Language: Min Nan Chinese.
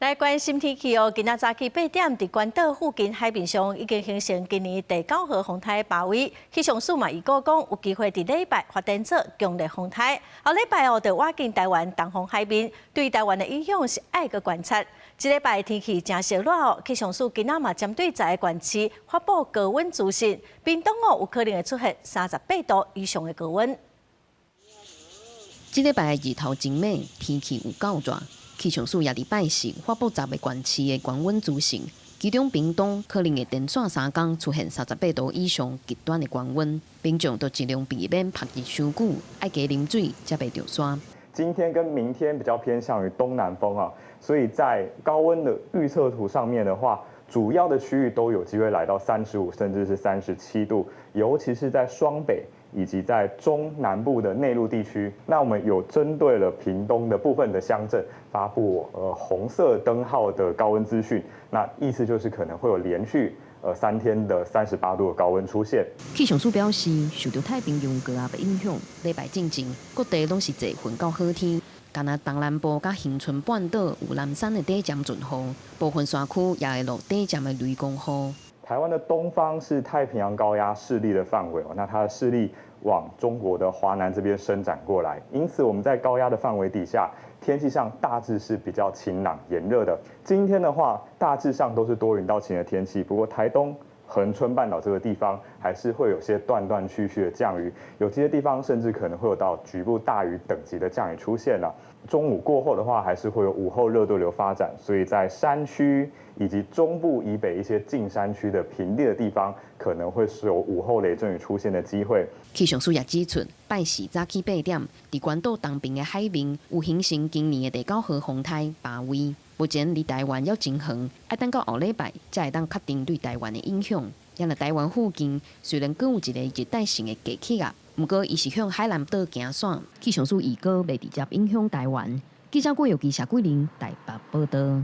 來關心天氣哦，今仔早起8點，佇關島附近海面上已經形成今年第九號風颱巴威。氣象署嘛預告講，有機會佇禮拜發展做強烈風颱。後禮拜哦，就倚近台灣東方海面，對台灣的影響是愛閣觀察。這禮拜天氣誠燒熱哦，氣象署今仔嘛針對10個縣市發布高溫資訊，屏東哦有可能會出現38度以上的高溫。這禮拜日頭真猛，天氣有夠熱。氣象署也佇拜四發布十個縣市的高溫資訊，其中屏東可能會連續3工出現38度以上極端的高溫，民眾都盡量避免曝日傷久，愛加啉水才袂著沙。今天跟明天比較偏向於東南風啊，所以在高溫的預測圖上面的話，主要的區域都有機會來到35甚至是37度，尤其是在雙北以及在中南部的內陸地區。那我們有針對了屏東的部分的鄉鎮發布紅色燈號的高溫資訊，那意思就是可能會有連續3天的38度的高溫出現。氣象署表示，受著太平洋高壓的影響，禮拜進前各地攏是濟雲到好天，干焦東南部佮恆春半島有南山的短暫陣雨，部分山區也會落短暫的雷公雨。台灣的東方是太平洋高壓勢力的範圍哦，那它的勢力往中國的華南這邊伸展過來，因此我們在高壓的範圍底下，天氣上大致是比較晴朗炎熱的。今天的話，大致上都是多雲到晴的天氣，不過台東、恆春半島這個地方還是會有些斷斷續續的降雨，有些地方甚至可能會有到局部大雨等級的降雨出現了。中午過後的話，還是會有午後熱對流發展，所以在山區以及中部以北一些近山區的平地的地方，可能會是有午後雷陣雨出現的機會。氣象署也指出，拜四早起8點，佇關島東邊的海面有形成今年的第九號風颱巴威，目前離台灣猶真遠，愛等到後禮拜才會當確定對台灣的影響。因為台灣附近雖然閣有一个熱帶性的低氣壓，毋過伊是向海南島行線，氣象署預估袂直接影響台灣。記者郭玉基、謝桂玲台北報道。